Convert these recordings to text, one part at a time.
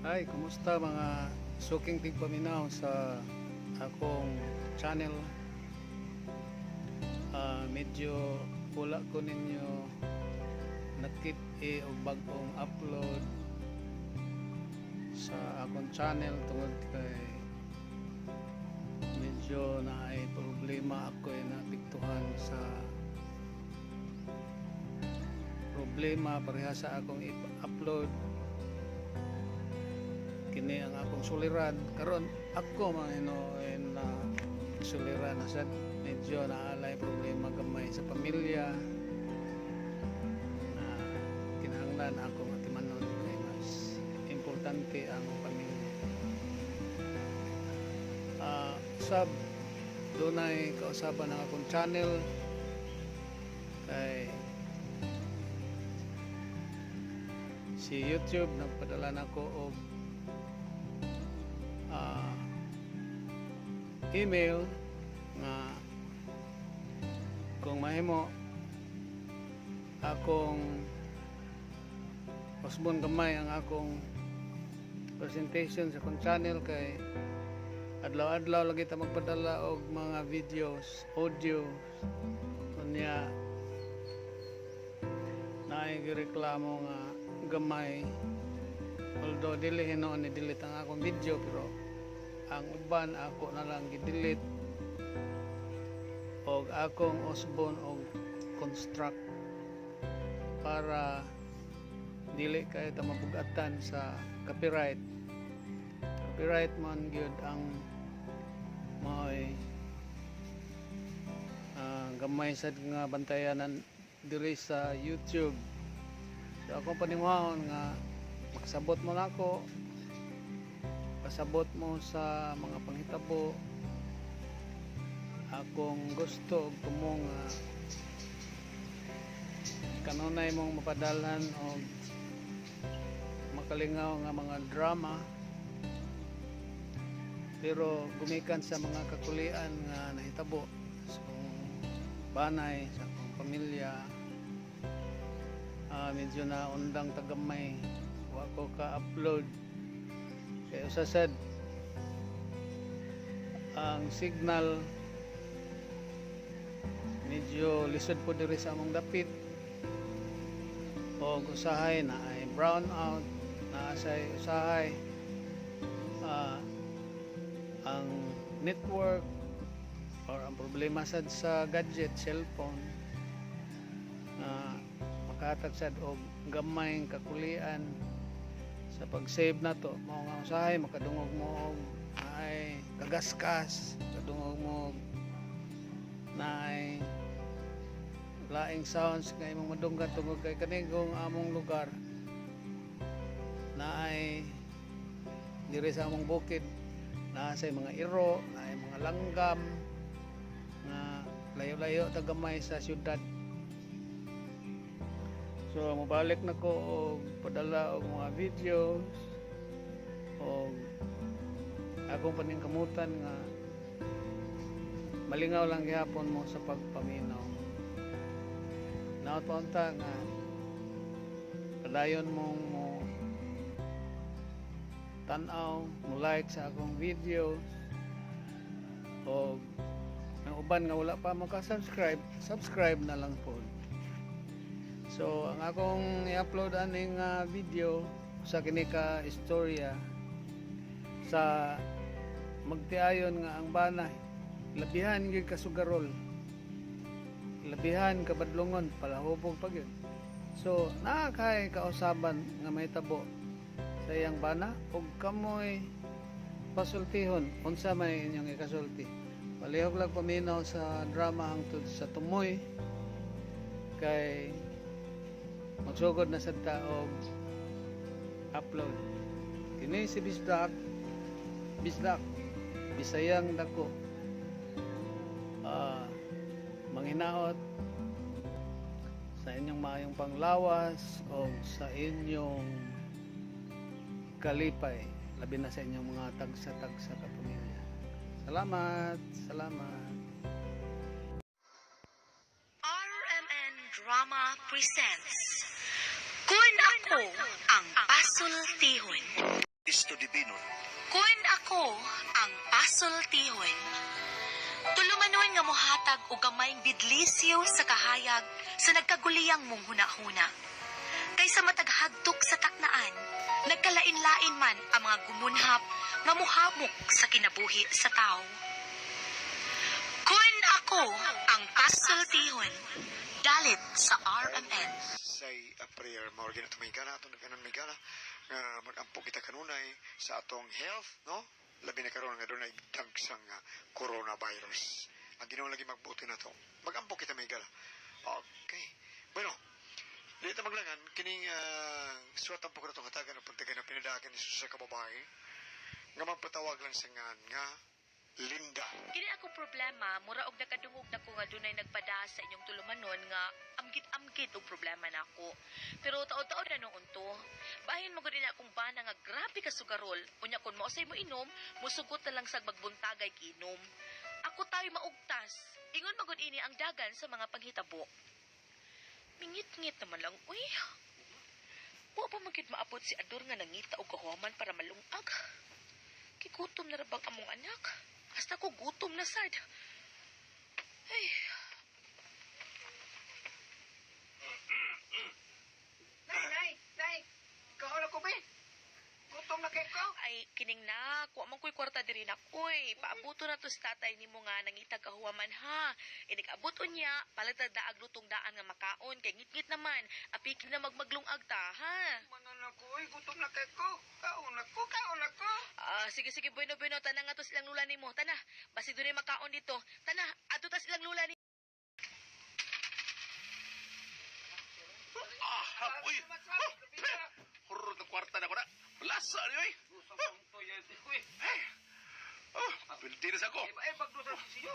Hi, kumusta mga suking tigpaminaw sa akong channel? Medyo wala ko ninyo nakit-i og bag-ong upload sa akong channel tungod kay medyo naay problema ako naapektuhan sa problema pareha sa akong i-upload. Kini ang akong suliran karon, ako man hinuon na suliran na sad, medyo naalay problema gamay sa pamilya na kinahanglan akong atimanon kay mas importante ang pamilya. Sab dunay kausaban ang akong channel kay si YouTube nagpadala nako og email nga kung mahimo akong usbon gamay ang akong presentation sa akong channel kay adlaw-adlaw lagi ta magpadala og mga videos, audios. Unya naay gireklamo nga gamay, although dili hinuon ni delete ang akong video, pero ang uban ako na lang gi-delete og akong usbon og construct para dili kay ta mabugatan sa copyright. Copyright man gyud ang maoy gamay sad nga bantayanan diri sa YouTube. So akong paninguhaon nga makasabot mo nako, pasabot mo sa mga panghitabo. Akong gusto og tumo nga kanunay mong mapadalhan og makalingaw nga mga drama, pero gumikan sa mga kakulian nga nahitabo sa akong banay, sa akong pamilya. Medyo na undang ta gamay, wa ko ka-upload kay usa sad ang signal medyo lisod po diri sa among dapit o usahay na ay brown out na say usahay ang network or ang problema sad sa gadget, cellphone, na makahatag sad og gamay kakulian sa pag-save nato. Mao nga usahay makadungog mo og ay kagaskas, kadungog mo og naay laing sounds nga imong madunggan tungod kay kanigong among lugar naay diri sa among bukid, naa say mga iro, naay mga langgam nga layo-layo ta gamay sa syudad. So mobalik na ko og padala og mga videos og akong paningkamutan nga malingaw lang gihapon mo sa pagpaminaw. Naot pa unta nga padayon mong mo tan-aw, mo like sa akong videos og ang uban nga wala pa mo ka-subscribe, subscribe na lang po. So ang akong i-upload aning video sa kini ka istorya sa magtiayon nga ang bana labihan gyud kasugarol, labihan kabadlongon, palahubog pa gyud. So naa kay kausaban nga mahitabo sa iyang bana ug kamoy pasultihon, unsa may inyong ikasulti? Palihog lang paminaw sa drama hangtod sa tumoy kay magsugod na sad ta og upload. Kini si Bisdak, Bisdak Bisayang Dako, manghinaot sa inyong maayong panglawas o sa inyong kalipay, labi na sa inyong mga tagsa-tagsa ka pamilya. Salamat, salamat. RMN Drama presents Kun Ako ang Pasultihon. Isto Divino. Kun ako ang pasultihon. Tulumanon nga mohatag og gamayng bidlisyo sa kahayag sa nagkaguliyang mong hunahuna. Kaysa matag hagtok sa taknaan, nagkalain-lain man ang mga gumunhap nga muhamok sa kinabuhi sa tao. Kun ako ang pasultihon, dalit sa RMN. Say a prayer. Mao gyud ato mahigala, atong nagkanon mahigala nga magampo kita kanunay sa atong health, no? Labi na karon nga dunay dagsang coronavirus. Ang Ginoo lagi magbuti na to. Magampo kita mahigala. Okay. Bueno, di ta maglangan kining suwatan po ko na itong hatagan ng pagtagay na pinadagan ni sa kababae nga magpatawag lang sa ngan nga Linda. Kini akong problema, mura og nakadungog na ko nga dunay nagpada sa inyong tulumanon nga amgit-amgit og problema nako. Pero taod-taod na noon to. Bahin mo gud na akong bana nga grabe ka sugarol. Unya kun mao say mo inom, musugot na lang sag magbuntagay kinom. Ako tayo maugtas. Ingon magud ini ang dagan sa mga panghitabo. Mingit-ngit naman lang, uy. Wa pa man gid maabot si Ador nga nangita og kahuman para malungag. Kigutom na ra bang among anak? Hasta ko gutom na sad. Ay, Nay, nay, nay. Kaon ako be. Gutom na kay ko. Ay kining na, kuha man ko'y kwarta diri na koy. Paabuto na to sa tatay nimo nga nangitag kahuwaman ha. Inig-abot unya, palit na daag lutong daan nga makaon kay ngitngit naman. Apik na magmaglungag ta ha. Manan ako, oy, gutom na kay ko. Kaon ako, kaon ako. Ah, sige sige, bueno bueno, tana nga to silang lula nimo. Tana, basi dunay makaon dito. Tana, adto ta silang lula ni. Ah, uy! Oh, pe! Hurot ng kwarta na ko na. Lasa ni, uy! Hey! Oh, pildi na sa ko. Eh, bagdo sa sisiyo.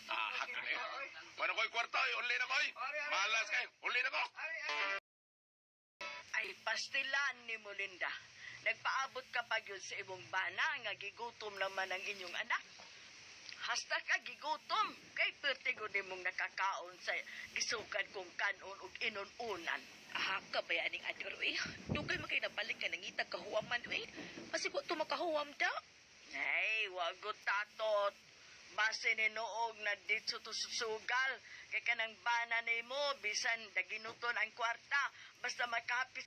Ah, hak na eh. Wala ko'y kwarta, oy. Uli na ko, oy. Malas kayo. Uli na ko. Ay, pastilan ni Molinda. Nagpaabot ka pa yun sa imong bana nga gigutom naman ang inyong anak. Hasta ka gigutom, kay pertigo ni mong nakakaon sa gisukad kong kanon ug inununan. Ah, kabayaan ning ador uy. Dugay man kay nabalik nga nangitag kahuwaman uy. Basi ko to makahuwam da. Ay, wagot tatot. Base ni noog na dito to susugal. Kay kanang bana nimo bisan daginuton ang kwarta. Basta makapis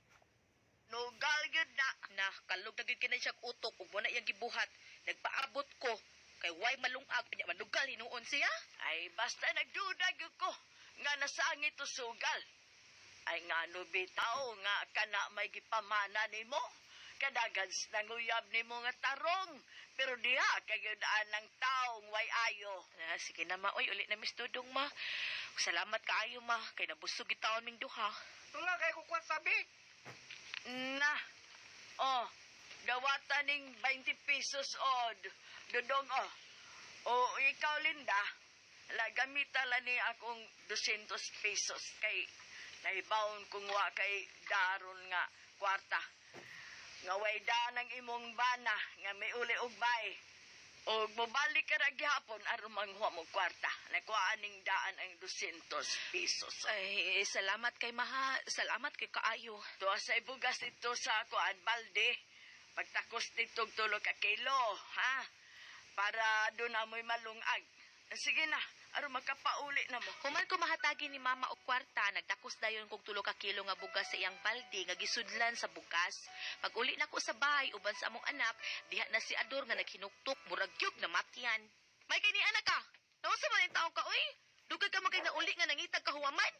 nugal gyud na. Na, kalog na gyud kinay siya utok ug wala iyang gibuhat. Nagpaabot ko kay way malungag nya manugal hinuon siya. Ay, basta nagduda gyud ko nga nasangit to sugal. Ay, ngano bitaw nga kana may gipamana nimo. Kadagan nanguyab nimo nga tarong. Pero diha kayudaan ng taong way ayo. Na, sige na ma, oy, uli na Miss Dudong ma. Salamat kaayo ma, kay nabusog gitaon ming duha. Tula kay ko kwarta be. Na. Oh, dawata ning 20 pesos od. Dudong oh. O ikaw Linda, la gamita la ni akong 200 pesos kay nahibaon kung wa kay daron nga kwarta. Nga way daan ang imong bana nga may uli og bay. Og mobalik ka ra gihapon aron manghuwa mo kwarta. Nakuha ning daan ang 200 pesos. Ay, salamat kay maha, salamat kay kaayo. Tuwa sa ibugas dito sa kuan balde. Pagtakos dito og tulo ka kilo, ha? Para doon na mo'y malungag. Sige na, aron makapauli na mo. Human ko mahatagi ni mama og kwarta, nagtakos dayon kog tulo ka kilo nga bugas sa iyang balde nga gisudlan sa bugas. Pag uli nako sa bahay uban sa among anak, diha na si Ador nga naghinuktok murag gyud na matyan. May kay ni anak ka. Naunsa man ang taong ka oy? Dugay ka man kay nauli nga nangitag kahuwaman.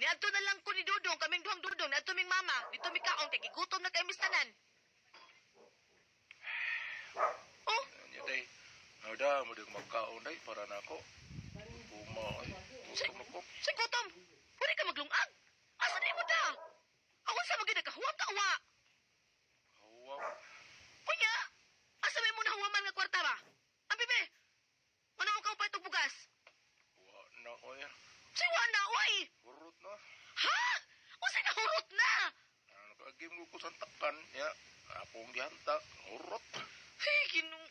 Niadto na lang ko ni Dudong, kaming duhang Dudong, niadto ming mama, dito mi kaon kay gigutom na kay mistanan. Oh, Nya, day. Nada, mo di ko magkaon, day. Para na ako. Puma, ay. Gutom na ko. sa gutom. Pwede ka maglungag. Asa na mo da? Ako sa maging nagkahuwam ka wa. Huwag. Kunya, asa may muna huwaman nga kwarta ba? Ang bibe, ano ang kaupay itong bugas? Wa na, oy. Siwa na, uy! Hurot na. Ha? Usa na hurot na! Ano kaagim ko sa takan. Ya, akong gihantak. Hurot. Ay, ginoo.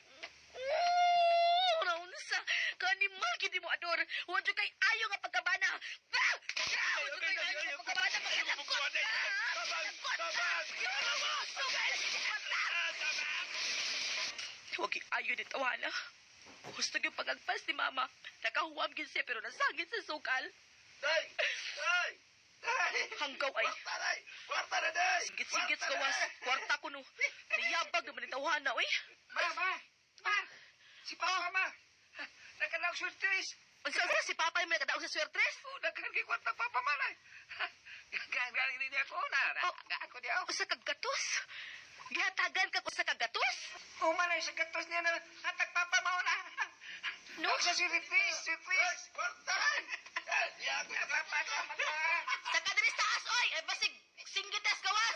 Oh, raunsa. Kanimal gid mo ador. Wa jud kay ayo nga pagkabana. Ah! Ah! Wa jud kay ayo nga pagkabana. Pagkalakot ka! Pagkalakot ka! kaayo ni tawana. Gusto yung pagagpas ni mama. Nakahuwam gid siya pero nasangit sa sukal. Day! Day! Day! Hanggaw ay. Kwarta, day! Kwarta na, day! Sigit-sigit Kwarta na, gawas. day! Kwarta ko no. Niyabag naman ni tawhana, oy. Ma, ma! Ma! Si Papa, ma! Nakalaw surprise! Unsa sa si Papa yung may nakadaog sa swertres? Oh, daghan kay kwarta Papa man ay. Galing din ako na. Oh. Gaan ko diya. Usa ka gatos? Gihatagan kag usa ka gatos? Oh, man ay sa gatos niya na hatag Papa mao na. No. Sa surprise, surprise. Kwarta! Ay, di ako Papa, salamat ma. Saka diri sa taas, oy! Ay, basig, singgitas gawas!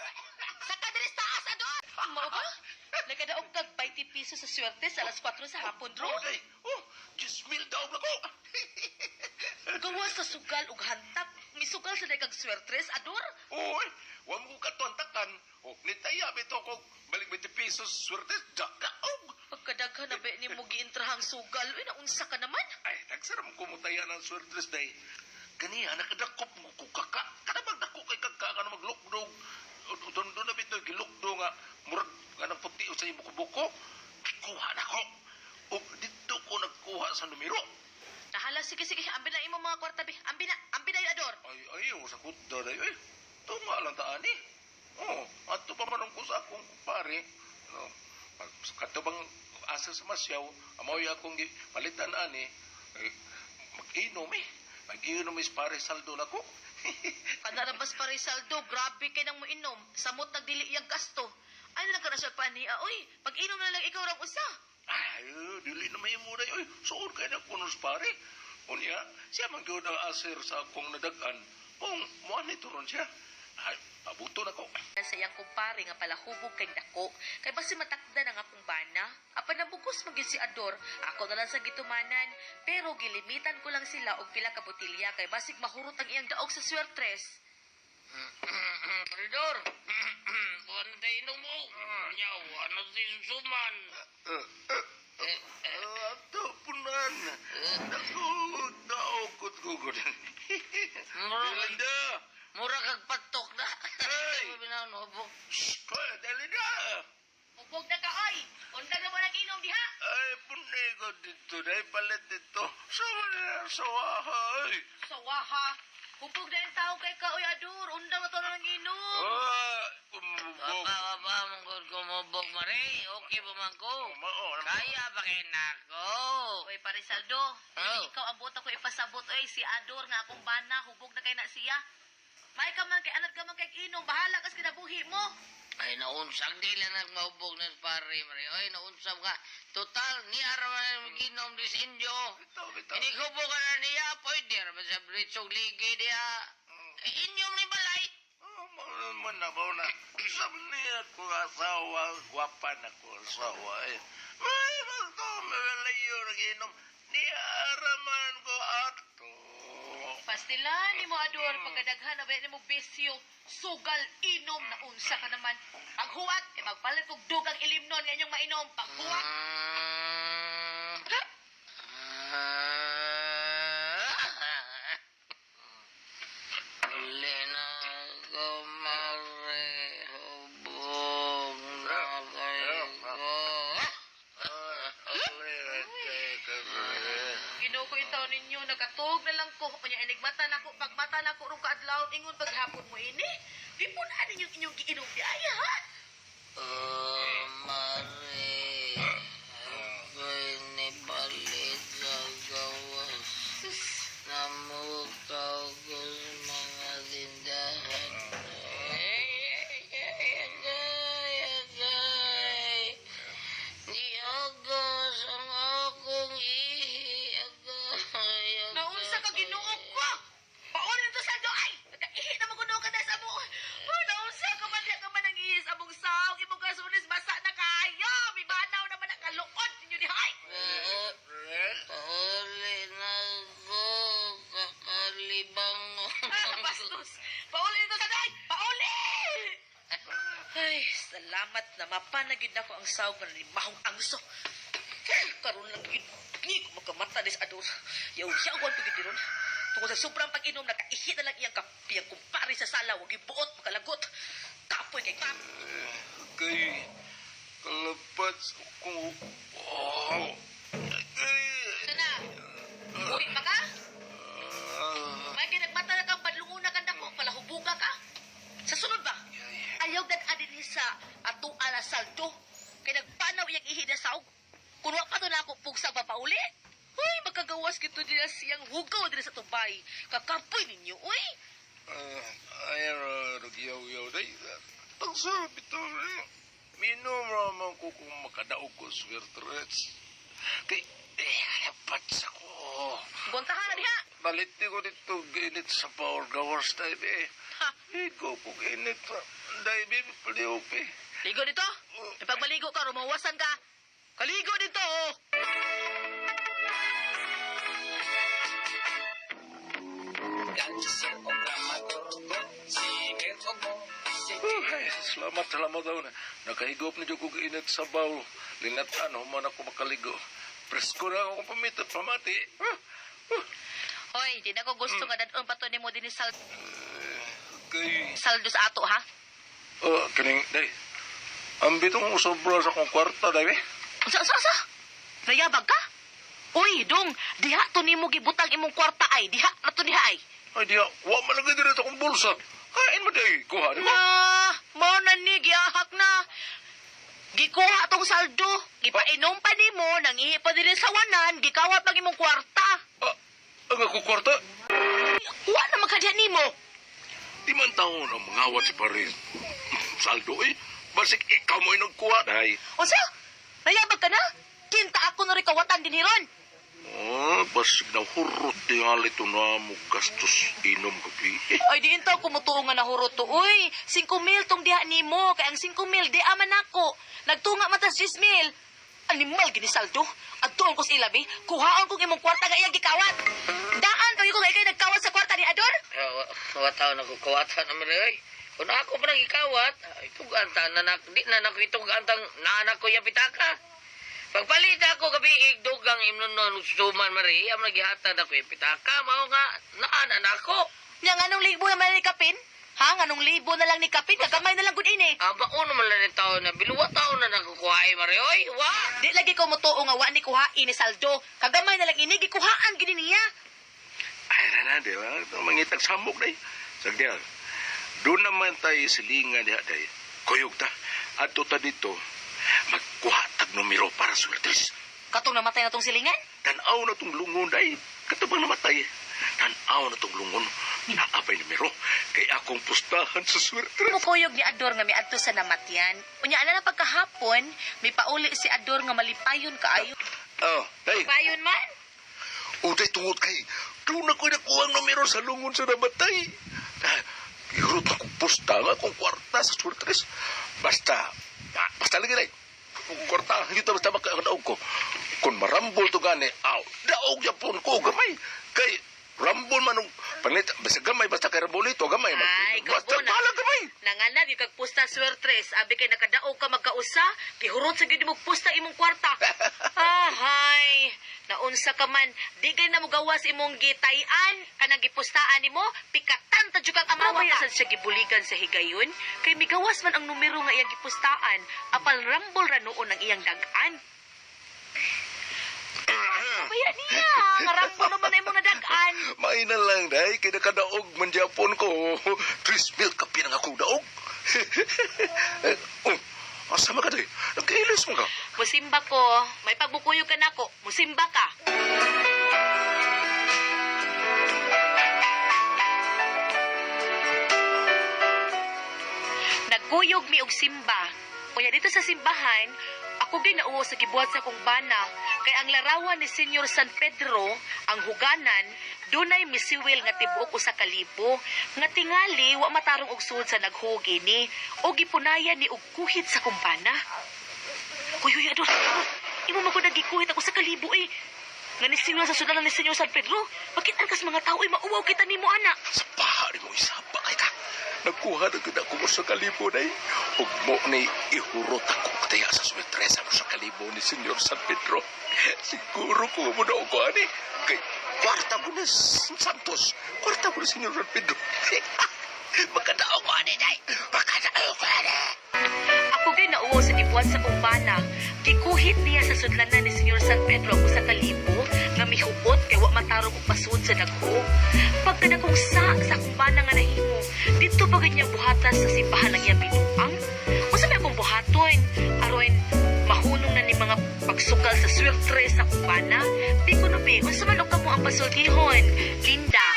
Saka diri sa taas, adon! Mao ba? Nakadaog kag 20 piso sa swerte sa alas 4 sa hapon, Dro. Oh, day! Oh, 10,000 daw na ko! Gawas sa sugal ug hantak. Misugal sa kag swertres, ador. Uy, wa mo ko katuantakan. Oh, nitaya bito ko balik 20 pesos swerte daog. Pagkadaghan na ba ni mo giintrahang sugal, uy, naunsa ka naman? Ay, tagsaram ko mo taya ng swertres day. Ganiya nakadakop mo ko kaka. Kada magdako kay kaka ka na maglukdog. Doon doon na bito gilukdo nga murag nga nang puti sa imo buko. Kuha na ko. O dito ko nagkuha sa numero. Nahala, sige, sige, ambi na imo mga kwarta, bi. Ambi na yun, ador. Ay, ay, oh, sa kutda day. Ay, tunga lang taan eh. Oh, ato pa man ko sa akong pare. No, pag kato bang asa sa masyaw, amoy akong palitan ani, eh, mag-inom eh. Mag-inom is pare saldo na ko. Kanarabas pa rin saldo, grabe kay nang moinom. Samot nagdili iyang gasto. Ay, lang ka na siya pa niya. Uy, pag-inom na lang ikaw rang usa. Ay, dili na may muna. Uy, suod kay na kunos pare. Unya, siya man gyud ang aser sa akong nadagan. Kung muan ni turon siya. Ay, abuto na ko. Sa iyang kumpare nga palahubog kay dako. Kay basi matakda na nga akong bana. Apan nabugos man gyud si Ador. Ako na lang sa gitumanan. Pero gilimitan ko lang sila og pila ka botilya kay basig mahurot ang iyang daog sa swertres. Koridor! Buwan na tayo inom mo. Nya, ano tayo susuman? Ato punan. Naku, daokot ko ko. Mura, Delinda! mura kag patok na. Hey! Binanobok. Shh! Koy, Delinda! Hubog na ka oy. Undang na mo nang inom diha. Ay, punay ko dito. Dahil palit dito. Sama na sawahay. Sawaha. Hubog na yung tao kay ka oy Ador. Undang na to nang inom. Ah, kumubog. Papa, papa, mungkod kumubog, Mare. Okay ba man ko? Mao, Kaya ba kayo nako? Oy, Parisaldo, Oh. ikaw ang buot ako ipasabot oy si Ador nga akong bana, hubog na kay na siya. May ka man kay anad ka man kay inom, bahala kas kinabuhi mo. Ay, naunsag. Di lang nagmahubog ng pare, Mare. Ay, naunsag ka. Total, ni araw na ginom dis inyo. Bitaw, bitaw. Hindi ko ka na niya. Pwede raman sa britsog ligi niya. Eh, inyong ni balay. Oh, man na ba na. Sabi niya ko asawa, gwapa na ko asawa. Eh. May magto, may naginom. Niya araman ko ato. Pastilan ni mo Ador, pagkadaghan na ba ni mo besyo, sugal inom na unsa ka naman. Paghuwat, eh magpalit kog dugang ilimnon nga inyong mainom. Paghuwat. Uli na ako, Mare. Hubog na kayo ko. Ginoo ko yung taon ninyo, nakatog na lang ko. Kunya enigmata na ko, pagmata na ko rong kaadlaw, ingon paghapon mo ini. Di po na ninyong inyong giinom di ay ha? Oh, Mare. Ako'y nibalit sa gawas. Sus. Namukaw ko sa mga tindahan. Ay, ay, ay, agay, agay. Niagos ang akong ihi, agay, agay. Naunsa ka Ginoo ko. Paon nito sa do ay. Nagaihi na maguno ka na sa mo. Oh, naunsa ka man diha ka man ang ihis among saog imong gasunis basa na kaayo. Mibanaw naman ang kaluod ninyo diha ay. Pauli na ako, kakalibang. Ah, bastos. Pauli nito sa ay. Pauli. Ay, salamat na mapanagid nako ang saog nga limahong angso. Karon lang gid ni ko makamata des ador. Yaw-yawan ko gid ron. Tungod sa sobrang pag-inom, nakaihi na lang iyang kapiyang kumpare sa sala, wag buot, makalagot. Kapoy kay kap. Kay, Kalapat sa akong... Oh. Ito na. Uwi pa ka? May kinagmata na kang padlunguna kang dako, palahubuga ka. Sa sunod ba? Ayaw gad adin sa ato ala saldo. Kay nagpanaw iyang ihi na saog. Kun wa pa to na ako pugsa pa pauli. Uy, magkagawas gito nila siyang hugaw din sa tubay. Kakapoy ninyo, uy. Ay, nagyaw-yaw. Day, tagsarap ito. Minom raman ko kung makadaog ko swertres. Kay, kalapat sa ko. Gontahan na diha. Balit ko dito, init sa power gawas tayo, eh. Ha, Ikaw kung init sa... Dahil, baby, paliw, eh. ligo dito. E pag maligo ka, rumawasan ka. Kaligo dito, oh. Ay, salamat, salamat daw na. Nakahigop na dyan kong init sa bawl. Linatan, human ako makaligo. Presko na ako pamita, pamati. Ah, ah. Hoy, di na ko gusto nga dadon pa to nimo din ni sal Kay... saldo sa ato, ha? Oh, kaning, day. Ang bitong sobra sa akong kwarta, day, eh. Sa, sa, sa? Nayabag ka? Uy, dong, diha to nimo gibutang imong kwarta ay. Diha na to diha ay. Ay, diha, wa man lagi diri sa akong bulsa. Kain mo, day. Kuha, di ba? Na, mao na ni gihahak na. Gikuha tong saldo. Gipainom pa nimo, nangihi pa diri sa wanan, gikawat lang imong kwarta. Ah, ang akong kwarta, Wa na magkadya nimo. di man taon ang mangawat si Paris. Saldo, eh. Basik ikaw mo'y nagkuha, day. Unsa? Nayabag ka na? Kinta ako na rin kawatan din hiron. Oh, basig na hurot tingali to na mo gastos inom gabi. Eh, Ay, di intaw kumutuo nga nahurot to. Uy, 5 mil tong diha nimo. Kay ang 5 mil, di aman ako. Nagtunga man tas 10 mil. Animal gini saldo. Adtuon ko sa ilabi, kuhaon kong imong kwarta nga iyang gikawat. Daan kayo kung ikay nagkawat sa kwarta ni Ador. Kawataw na ko, kawataw na Mari, oy. Kung ako pa nagikawat, itugaan ta na na, di na nako itugaan tang naanak ko yung pitaka. Pagpalit ako gabi, igdugang imnon nun, suman Mari, am nagihatag ako yung pitaka, mao nga, naanan ako. Nya nganong libo naman ni Kapin? Ha, nganong libo na lang ni Kapin? Kagamay na lang gud ini. Aba, uno man lang ni tao na, biluwa tao na nakukuha Mari, oy, wa! Di lagi ko mutuo nga wa ni kuha ini saldo. Kagamay na lang ini gikuhaan gini niya. Ay na na, di ba? Ito, mangitag samok day. Sagdial, doon naman tayo silingan diha day. Kuyog ta. Adto ta dito, magkuha tag numero para swertes. Katong namatay na tong silingan? Tanaw na tong lungon day. Katubang namatay. Tanaw na tong lungon. Naabay numero. Kay akong pustahan sa swerte. Mukuyog ni Ador nga miadto sa namatyan. Unya ana na pagkahapon, may pauli si Ador nga malipayon kaayo. Oh, day. Payon man. Uday tungod kay doon ako'y nakuha ang numero sa lungon sa namatay. Ah, Irot akong pusta nga akong kwarta sa swertres. Basta, basta lagi day. Kung kwarta, hindi ta basta makakadaog ko. Kung marambol to gani, aw, daog yapon ko, gamay. Kay, rambol man ang panit, basta gamay, basta kay rambol ito, gamay. Ay, basta gabo na. bahala gamay. Nanganad yung kagpusta swertres, abi kay nakadaog ka magkausa, gihurot sa gid mo pusta imong kwarta. Ahay, naunsa ka man, di kay na mogawas imong gitayan, kanang gipustaan nimo, pikatan ta jud kang amawa ka. Sad siya gibuligan sa higayon, kay migawas man ang numero nga iyang gipustaan, apal rambol ra noon ang iyang dag-an. Kaya niya, nga rambol naman na imong nadag-an. May na lang, day. Kay nakadaog man Japon ko. 3 mil kapin ang akong daog. Eh, oh, asa man ka, day? Nagkailis mo ka. Musimba ko, may pagbukuyo ka nako, musimba ka. Nagkuyog mi og simba. Unya dito sa simbahan, ako ginauo sa gibuhat sa akong bana kay ang larawan ni Senyor San Pedro, ang huganan, dunay misiwil nga tibuok usa ka libo nga tingali wa matarong og sud sa naghugi ni o gipunayan ni og kuhit sa akong bana. Uy, uy, Ador, Ador. Imo man ko nagikuhit ako sa kalibo eh. Nga ni Senyor sa sudalan ni Senyor San Pedro, bakit ang kas mga tao ay mauwaw kita nimo ana? Sa paha ni mo isapa kay ka. Nagkuha na gud ako mo sa kalibo day. Ug mo ni ihurot ako kataya sa swetresa mo sa kalibo ni Senyor San Pedro. Siguro ko mo daw ko ani. Kay kwarta ko ni Santos. Kwarta ko ni Senyor San Pedro. Makadaog ko ani day. Makadaog ko ani. Ako gyud nauwaw sa gibuhat sa kong bana. Gikuhit niya sa sudlanan ni Senyor San Pedro ang usa ka libo nga mihuot kay wa matarong og pasud sa dagko. Pagkadakong sa akong bana nga nahimo, didto pa gyud niya buhata sa simbahan ang iyang binuang. Unsa may akong buhaton? Aron mahunong na ni mga pagsukal sa sweltre sa akong bana. Di ko no be, unsa man og kamo ang pasultihon? Linda.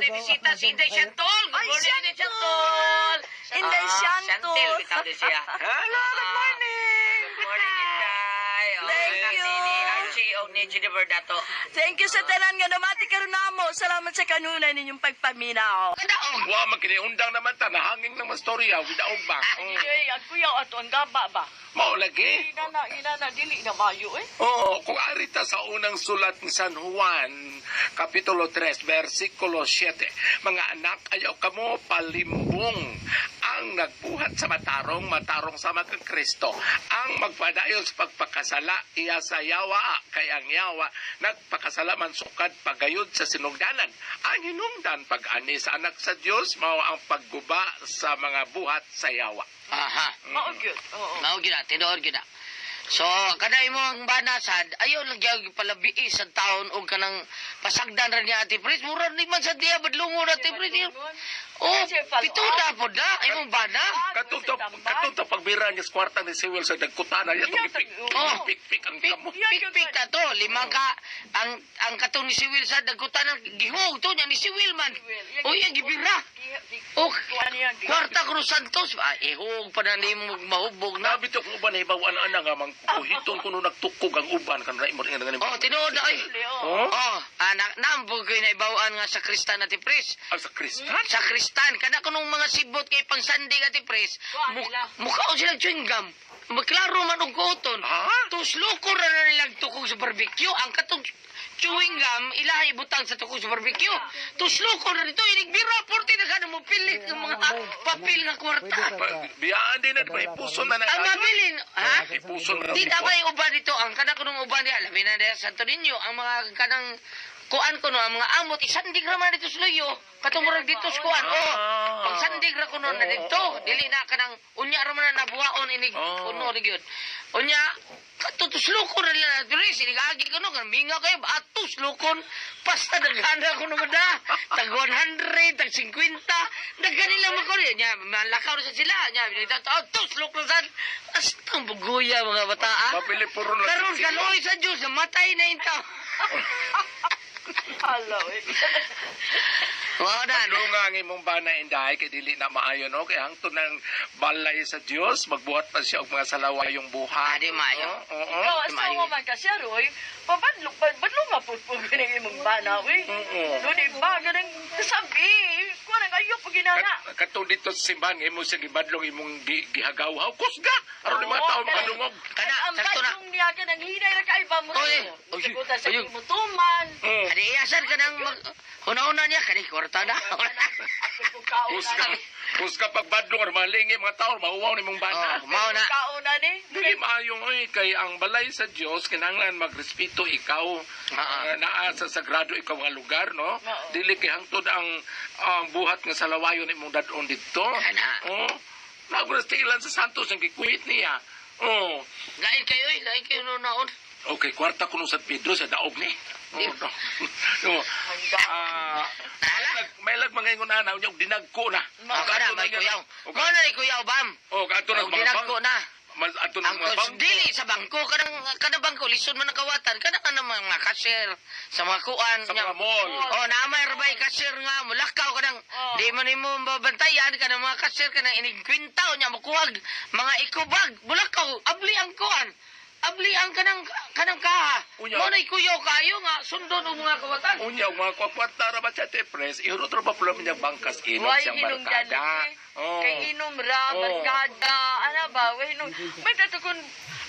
Bisita si Inday Shantol. Good Ay, morning, Inday Shantol! Shantol. Inday Ah, Shantol. Shantel, bitaw din siya. Hello, good morning. Good morning, Inday. Oh, Thank anak you. Ni Archie o ni Jennifer Dato. Thank you sa tanan nga namati karon namo. Salamat sa kanunay ninyong pagpaminaw. Kadaog. Wa man kini undang naman ta nahanging ng mastorya widaog ba. Ay, ang kuya ato ang gaba ba? Mao lagi. Ina na, ina na, dili na mayo eh. Oo, kung arita sa unang sulat ni San Juan, Kapitulo 3, versikulo 7, mga anak, ayaw kamo palimbong ang nagbuhat sa matarong, matarong sama kang Kristo. Ang magpadayon sa pagpakasala, iya sa yawa, kay ang yawa, nagpakasala man sukad pagayod sa sinugdanan. Ang hinungdan pag-ani sa anak sa Dios, mao ang pagguba sa mga buhat sa yawa. Aha. Mao gyud. Oo. Mao gyud na, tinuod gyud na. So, kada imong banasad, ayaw lang gyud palabii sa taon og kanang pasagdan ra niya Ate Pris. Mura ni man sa diya badlungon Ate Pris. Oh, pito na po na imong bana. Katong to pagbira niya sa kwarta ni Sewell sa dagkutana niya itong ipik, Oh. pik ang Pik, kamo. pik, pik ta to. Lima ka, ang katong ni si Will sa dagkutan ng gihog to niya ni si Will man. Uy, ang gibira. Oh, kwarta Cruz Santos. Ah, ihog pa na nimo mahubog na. Nabi to kung uban hibawan ana nga mangkuhiton kuno nagtukog ang uban kan ra imo nga nga Oh, tinuod na ay. Oh, Oh, anak, naambog ko na ibawaan nga sa Kristan at Pres. ang sa Kristan. Sa Kristan, kada kunong mga sibot kay pang sandig at Pres, mukhaon silang chewing gum. Maklaro man og kuton. Ha? Tusloko ra na nilang tukog sa barbecue. Ang katong chewing gum, ilaha ibutang sa tukog sa barbecue. Tusloko na dito, inigbira, porti na ka mo pilit ng mga papel nga kwarta. Pwede ka Biyaan din na ipuson na na. Ang mabilin, ha? Ipuson na. Di tama yung uban dito. Ang kanang kunong uban niya, labi na diha sa Santo Niño, ang mga kanang kuan ko no, ang mga amot, isandig ra man dito sa luyo. Katong murag dito sa kuan. Oh, pagsandig ra kuno na dito. Dili na kanang unya ra man na nabuhaon inig kuno ni gyud. Unya katutuslukon ra nila diri sinigagi kuno kanang minga kayo atos lukon basta daghana kuno mada tag 100 tag 50 daghan nila man kuno nya malakaw ra sa sila nya atos lukon sad astang buguya mga bata ah. Mapili puro na. Karon kaloy sa Dios namatay na intaw. Hello. eh. Wow na. Ano nga ang imong bana inday kay dili na maayo no kay hangtod ng balay sa Dios magbuhat pa siya og mga salawayong buhat. Ah, di maayo. Oo. oo. Ikaw, asawa man ka siya, Roy. Pabadlok, badlok nga po po ganang imong bana, uy. Oo. Doon iba, ganang sabi. Kuha nang ayaw pag ginana. Katong dito sa simbahan imo siya gibadlong imong gihagaw-haw kusga aron ni mga Oo, tao makadungog. Kana Ang sakto na. badlong niya ka nang hinay ra kay ba mo. Oy, oy, Sagutan sa oy. imo tuman. Kani iasan ka nang mag una-una niya kani kwarta na. Kusga, kusga pagbadlong aron malingi mga tao mauwaw nimong bana. Oh, mao na. Kauna ni. Dili maayong oy kay ang balay sa Dios kinahanglan magrespeto ikaw. Ah, ah. Naa sa sagrado ikaw nga lugar no. Oo. Dili kay hangtod ang buhat nga salawayon imong dad-on didto. Ana. Oh. Nagulas ilan sa Santos ang gikuhit niya. Oh. Lain kayo eh, lain kayo noon. Okay, kwarta kuno sa Pedro sa daog ni. Oh, no. Oh. Ah, may lag mga ingon ana unya og dinagko na. Oh, kana may kuyaw. Mao na ni kuyaw bam. Oh, kadto na Og mga dinagko na. Mas ato na Ang mga kos bangko. dili sa bangko kanang kanang bangko lisod man ang kawatan kana kanang mga cashier sa mga kuan Sa mga mall. Oh, naamay ra bay cashier nga mulakaw kanang Oh. di man nimo mabantayan kanang mga cashier kanang inigkwintaw nya mokuhag mga ikubag mulakaw abli ang kuan. Abli ang kanang kanang kaha. Unya. Mo na kuyaw kayo nga sundon og mga kawatan. Unya og mga kwarta ra ba sa Tepres, ihurot ra ba pula niya bangkas inom Why siyang hinungdan barkada. ni? Oh. Kay inom ra, Oo. barkada, ana ba? Way hinom. May tatukon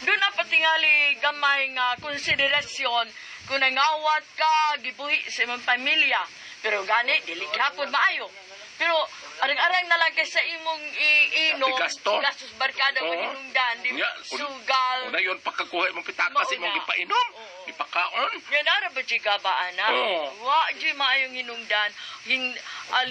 doon na patingali gamay nga konsiderasyon kung nangawat ka, gibuhi sa imong pamilya. Pero gani, dili gyapon maayo. Pero arang-arang na lang kay sa imong iinom, Gasto. gastos barkada Oo. o hinungdan, di Nya, sugal. Una yon pagkakuha imong pitakas Mauna. imong gipainom, Oo. gipakaon. Yan ara ba di gaba, ana? Oo. Wa di maayong hinungdan, hin,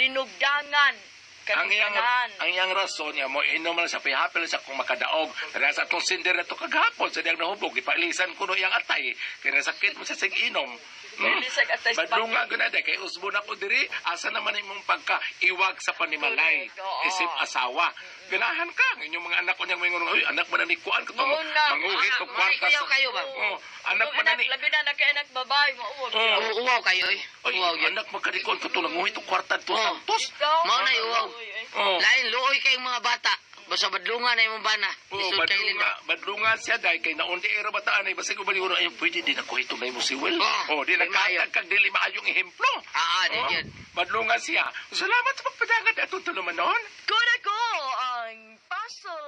alinugdangan. Ang iyang Kanang ang iyang rason niya mo inom lang sa pihapil sa kung makadaog. Kaya sa atong sinder na to kagahapon sa diyang nahubog gipailisan ko no iyang atay. Kaya sakit mo sa sig inom. Ilisag atay sa Badlunga gud na day, kay usbo na ko diri asa naman imong pagka iwag sa panimalay Correct, oo. isip asawa. Ganahan ka ang inyong mga anak ko niyang mingon, "Uy, anak mo na ni kuan ko to. Mao na. Manguhit og kwarta." Kuyaw kayo ba? Oh, anak mo na ni Labi na na kay anak babae mo. Oh. Oo, uwaw kayo eh. Oy, Uwaw yun. anak mo kadikon ko to nanguhit og kwarta to Oh. Santos. Mao na uwaw. Oh. Lain luoy kayong mga bata. Basta badlungan na imong bana. Oh, Lisod kay badlunga, Linda. badlunga siya dahil kay naunti era bataan ay basig ubali ay pwede din ako ito na mo si Will. Oh, Oh, di di maayo. nagkatag kag dili maayong ehemplo. Ah, di Oh, yun. badlunga siya. Salamat sa pagpadangat atong tulumanon. Kuna ko ang pasok